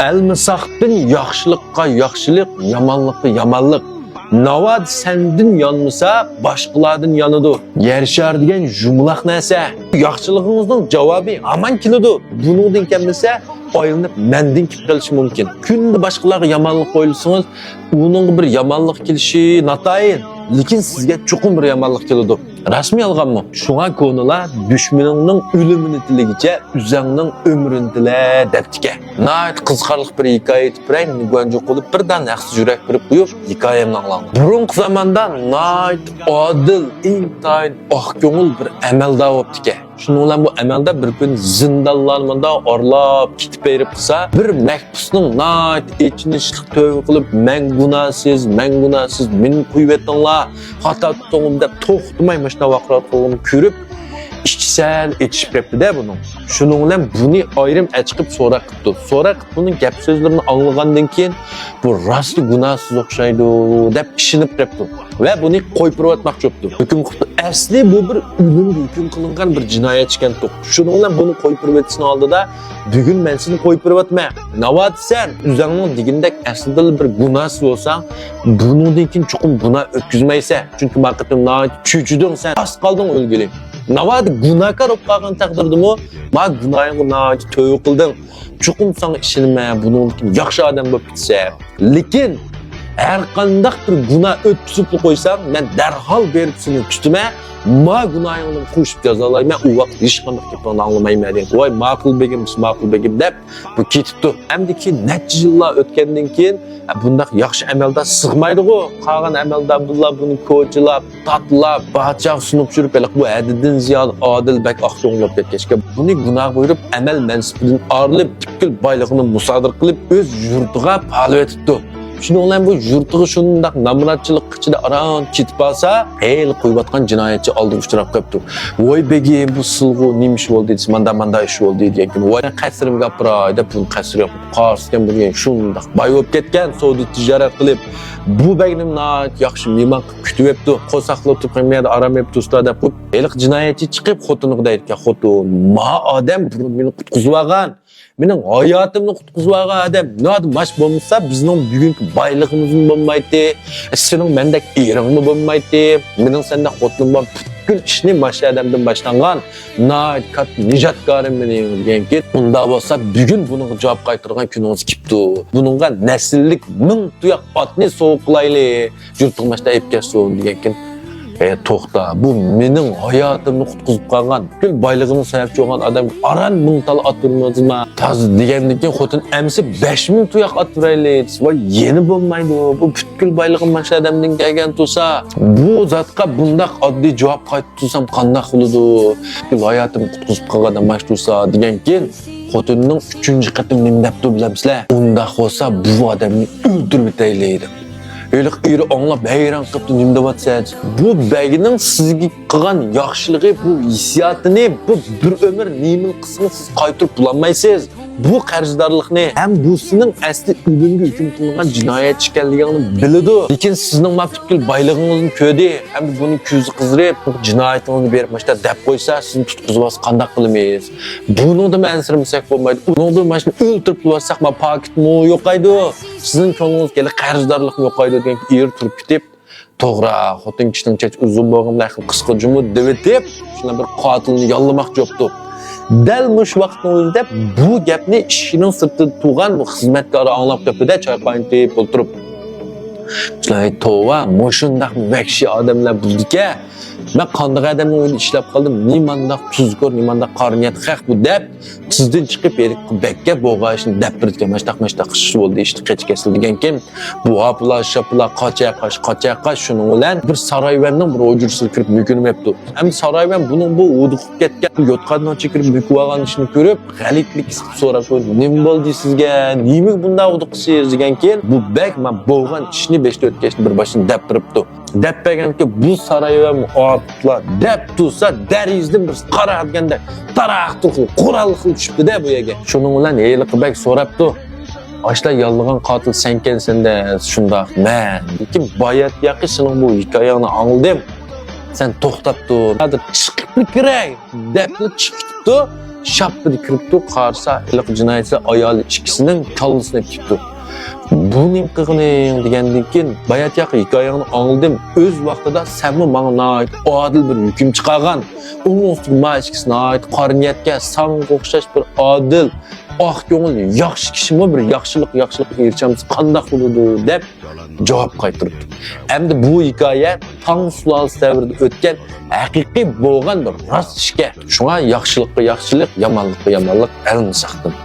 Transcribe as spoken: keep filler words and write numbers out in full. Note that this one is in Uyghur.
ئەلمىساقتىن ياخشىلىققا ياخشىلىق، يامانلىققا يامانلىق. ناۋادا سەندىن يانمىسا، باشقىلاردىن يانىدۇ. يەر شارى دېگەن يۇمىلاق نەرسە. ياخشىلىقىڭىزنىڭ جاۋابى ھامان كېلىدۇ. بۇنىڭدىن كەلمىسە، ئايلىنىپ مەندىن كېلىپ قېلىشى مۇمكىن. كۈندە باشقىلارغا يامانلىق ئويلىسىڭىز، ئۇنىڭغا بىر يامانلىق كېلىشى ناتايىن. لېكىن سىزگە چوقۇم بىر يامانلىق كېلىدۇ. راستمۇ يالغانمۇ؟ شۇڭا كونىلار، «دۈشمىنىڭنىڭ ئۆلۈمىنى تىلىگىچە، ئۆزۈڭنىڭ ئۆمرىنى تىلە» دەپتىكەن. ناھايىتى قىزىقارلىق بىر ھېكايە ئېيتىپ بېرەي، گۇەنجۇ قۇلۇپ بىردان ھەقسىز يۈرەك بېرىپ قويۇپ، ھېكايەمنى ئاڭلاڭلار. بۇرۇنقى زاماندا ناھايىتى ئادىل، ئىنتايىن ئاق كۆڭۈل بىر ئەمەلدار بوپتىكەن. شۇنىڭ بىلەن بۇ ئەمەلدار بىر كۈنى زىندانلارنى مۇنداق ئارىلاپ كېتىپ بېرىپ قىلسا، بىر مەھبۇسنىڭ ناھايىتى ئېچىنىشلىق تۆۋە قىلىپ، «مەن گۇناھسىز، مەن گۇناھسىز، مېنى قويۇۋېتىڭلار، خاتا تۇتۇڭ» دەپ توختىماي مۇشۇنداق ۋارقىراۋاتقانلىقىنى كۆرۈپ، ئىچى سەل ئېچىشىپ كەپتۇ-دە بۇنىڭ. شۇنىڭ بىلەن بۇنى ئايرىم ئەچىقىپ سوراق قىپتۇ. سوراق قىپ بۇنىڭ گەپ سۆزلىرىنى ئاڭلىغاندىن كېيىن، «بۇ راستلا گۇناھسىز ئوخشايدۇ» دەپ ئىشىنىپ قېپتۇ ۋە بۇنى قويۇپ بېرىۋاتماقچى بوپتۇ. ھۆكۈم قىپتۇ. ئەسلى بۇ بىر ئۆلۈمگە ھۆكۈم قىلىنغان بىر جىنايەتچى ئىكەنتۇق. شۇنىڭ بىلەن بۇنى قويۇپ بېرىۋېتىشنىڭ ئالدىدا، بۈگۈن مەن سېنى قويۇپ بېرىۋاتىمەن. ناۋادا سەن ئۆزۈڭنىڭ دېگىنىدەك ئەسلىدىلا بىر گۇناھسىز بولساڭ، بۇنىڭدىن كېيىن چوقۇم گۇناھ ئۆتكۈزمەيسەن. چۈنكى ما قېتىم ناھايىتى چۆچۈدۈڭ سەن. ئاز قالدىڭ ئۆلگىلى. ناۋادا گۇناھكار بولۇپ قالغان تەقدىردىمۇ، ما گۇناھىڭغا ناھايىتى تۆۋە قىلدىڭ. چوقۇم ساڭا ئىشىنىمەن، بۇنىڭدىن كېيىن ياخشى ئادەم بولۇپ كېتىسەن. لېكىن ھەر قانداق بىر گۇناھ ئۆتكۈزۈپلا قويساڭ، مەن دەرھال بېرىپ سېنى تۇتىمەن، ما گۇناھىڭنى قوشۇپ جازالايمەن، ئۇ ۋاقىت ھېچقانداق گېپىڭنى ئاڭلىمايمەن دېگەن. ۋاي، ماقۇل بېگىم، ماقۇل بېگىم دەپ بۇ كېتىپتۇ. ئەمدى كېيىن نەچچە يىللار ئۆتكەندىن كېيىن، بۇنداق ياخشى ئەمەلدار سىغمايدىغۇ. قالغان ئەمەلدار بىلەن بۇنى كوچىلاپ، تاتلاپ، باچاق سۇنۇپ يۈرۈپ، ھېلىقى بۇ ھەددىدىن زىيادە ئادىل، بەك ئاق كۆڭۈل بولۇپ كەتكەچكە، بۇنى گۇناھقا يۈرۈپ، ئەمەل مەنسىپىدىن ئايرىلىپ، پۈتكۈل بايلىقىنى مۇسادىرە قىلىپ، ئۆز يۇرتىغا پالىۋېتىپتۇ. شۇنىڭ بىلەن بۇ يۇرتىغا شۇنداق نامراتچىلىق ئىچىدە ئاران كېتىپ بارسا، ھېلى قويۇۋاتقان جىنايەتچى ئالدىغا ئۇچراپ قېپتۇ. «ۋاي بېگىم، بۇ سىلىغۇ نېمە ئىش بولدى؟» دېسە، «ماندا، ماندا ئىش بولدى» دېگەنكىن، «ۋاي، قەسرىمگە ئاپىراي» دەپ، بۇنى قەسرىگە قارىسىكەن، بۇ يەنە شۇنداق باي بولۇپ كەتكەن، سودا تىجارەت قىلىپ، بۇ بەگنى ناھايىتى ياخشى مېھمان قىلىپ كۈتۈۋېپتۇ. «قورساقلىق تۇرۇپ، مەيەردە ئارام ئېلىپ تۇرسىلا» دەپ قويۇپ، ھېلىقى جىنايەتچى چىقىپ خوتۇنىغا دەيدىكەن، «خوتۇن، ما ئادەم بۇرۇن مېنى قۇتقۇزۇۋالغان، مېنىڭ ھاياتىمنى قۇتقۇزۇۋالغان ئادەم. نادىماش بولمىسا، بىزنىڭ بۈگۈنكى بايلىقىمىزمۇ بولمايتتى، سېنىڭ مەندەك ئېرىڭمۇ بولمايتتى، مېنىڭ سەندەك خوتۇنۇم بار، پۈتكۈل ئىشنى ماش ئادەمدىن باشلانغان، ناھايىتى كاتتا نىجاتكارىم مېنىڭ» دېگەنكى، «ئۇنداق بولسا، بۈگۈن بۇنىڭغا جاۋاب قايتۇرىدىغان كۈنىڭىز كېپتۇ. بۇنىڭغا نەسىللىك مىڭ تۇياق ئاتنى سوۋغا قىلايلى. يۇرتىغا ماشىنا ئېلىپ كەتسۇن» دېگەنكىن، «ئە، توختا، بۇ مېنىڭ ھاياتىمنى قۇتقۇزۇپ قالغان، پۈتكۈل بايلىقىمغا سەۋەبچى بولغان ئادەمگە ئاران مىڭ تال ئات بېرىمىزما؟» تازا دېگەندىن كېيىن خوتۇن ئەمىسە «بەش مىڭ تۇياق ئات بېرەيلى» دېسە، «ۋاي، يەنە بولمايدۇ، بۇ پۈتكۈل بايلىقىم ماش ئادەمدىن كەلگەن تۇرسا، بۇ زاتقا بۇنداق ئاددىي جاۋاب قايتۇرسام قانداق بولىدۇ؟ پۈتكۈل ھاياتىمنى قۇتقۇزۇپ قالغان ئادەم ماش تۇرسا» دېگەنكىن، خوتۇننىڭ ئۈچىنچى قېتىم نېمە دەپتۇ بىلەمسىلەر؟ «ئۇنداق بولسا، بۇ ئادەمنى ئۆلتۈرۈۋېتەيلى» دەپ. ھېلىقى ئېرى ئاڭلاپ ھەيران قېپتۇ، «نېمە دەۋاتىسەن؟» «بۇ بەگنىڭ سىزگە قىلغان ياخشىلىقى، بۇ ھېسسىياتىنى، بۇ بىر ئۆمۈر نېمىنى قىلسىڭىز سىز قايتۇرۇپ بولالمايسىز. بۇ قەرزدارلىقنى ھەم بۇ سېنىڭ ئەسلى ئۆلۈمگە ھۆكۈم قىلىنغان جىنايەتچى ئىكەنلىكىڭنى بىلىدۇ. لېكىن سىزنىڭ ما پۈتكۈل بايلىقىڭىزنى كۆردى. ئەمدى بۇنى كۆزى قىزىرىپ، بۇ جىنايىتىڭىزنى بېرىپ مۇشۇنداق دەپ قويسا، سىزنى تۇتقۇزۇۋالسا قانداق قىلىمىز؟ بۇنىڭدىن ئەنسىرىمىسەك بولمايدۇ. ئۇنىڭدىن مانا شۇنى ئۆلتۈرۈپ بولساق، ما پاكىتمۇ يوقايدۇ. سىزنىڭ كۆڭلىڭىزگە ھېلى قەرزدارلىقمۇ يوقايدۇ» دېگەن ئېرى تۇرۇپ كېتىپ، «توغرا، خوتۇن كىشىنىڭ چېچى ئۇزۇن بولغان بىلەن قىسقا جۇمۇ» دېۋېتىپ، شۇنداق بىر قاتىلنى ياللىماقچى بوپتۇ. دەل مۇشۇ ۋاقىتنىڭ ئۆزىدە بۇ گەپنى ئىشىكنىڭ سىرتىدا تۇرغان بۇ خىزمەتكارى ئاڭلاپ قېپتۇ-دە، چاي قاينىتىپ ئولتۇرۇپ. «شۇلار، توۋا، مۇشۇنداق ۋەھشىي ئادەملەر بولىدىكەن. مەن قانداق ئادەمنىڭ ئۆيىدە ئىشلەپ قالدىم، نېمانداق تۇزكور، نېمانداق قارا نىيەت خەق بۇ» دەپ، تىزدىن چىقىپ، ھېلىقى بەگكە بولغان ئىشنى دەپ بېرىدىكەن. «ماشتاق، ماشتاق ئىش بولدى، ئىشتىن قېچىپ كەتسىلە» دېگەنكىن، بۇ ھاپىلا شاپىلا، قاچا قاچ، قاچا قاچ، شۇنىڭ بىلەن بىر سارايۋەننىڭ بىر ھۇجرىسىغا كىرىپ مۆكۈنۈپ يەپتۇ. ئەمدى سارايۋەن بۇنىڭ بۇ ھودۇقۇپ كەتكەن، بۇ يوتقاننىڭ ئىچىگە كىرىپ مۆكۈۋالغان ئىشىنى كۆرۈپ، غەلىتىلىك سورىدى، «نېمە بولدى سىزگە؟ نېمىگە بۇنداق ھودۇقىسىز؟» دېگەنكىن، بۇ بەگ مانا بولغان ئىشنى بېشىدا ئۆتكەچتىن بىر باشتىن دەپ بېرىپتۇ. دەپ بەرگەنكى، بۇ سارايۋەن ئاپلا دەپ تۇرسا، دەرىزىدىن بىر قارا دېگەندە تاراق تۇرۇپ، قورال قىلىپ چۈشۈپتۇ-دە بۇ يەرگە. شۇنىڭ بىلەن ھېلىقى بەگ سوراپتۇ، «ئاشۇلا ياللىغان قاتىل سەنكەنسەن-دە؟» «شۇنداق، مەن. لېكىن باياتياقى سېنىڭ بۇ ھېكايەڭنى ئاڭلىدىم. سەن توختاپ تۇر، ھازىر چىقىپلا كىرەي» دەپلا چىقىپ كېتىپتۇ. شاپپىدە كىرىپتۇ، قارىسا، ھېلىقى جىنايەتچىلەر ئايالى ئىككىسىنىڭ كاللىسىنى ئېلىپ كېتىپتۇ. بۇ نېمە قىلغىنىڭ دېگەندىن كېيىن، باياتىنقى ھېكايەڭنى ئاڭلىدىم، ئۆز ۋاقتىدا سەنمۇ ماڭا ناھايىتى ئادىل بىر ھۆكۈم چىقارغان. ئۇنىڭ ئۈستىگە ما ئىككىسى ناھايىتى قارا نىيەتكە، ساڭا ئوخشاش بىر ئادىل، ئاق كۆڭۈل، ياخشى كىشىمۇ بىر ياخشىلىق، ياخشىلىققا ئېرىشەلمىسە قانداق بولىدۇ دەپ جاۋاب قايتۇرۇپتۇ. ئەمدى بۇ ھېكايە تاڭ سۇلالىسى دەۋرىدە ئۆتكەن ھەقىقىي بولغان بىر راست ئىشكەن. شۇڭا ياخشىلىققا ياخشىلىق، يامانلىققا يامانلىق، ئەلنى ساقتىن.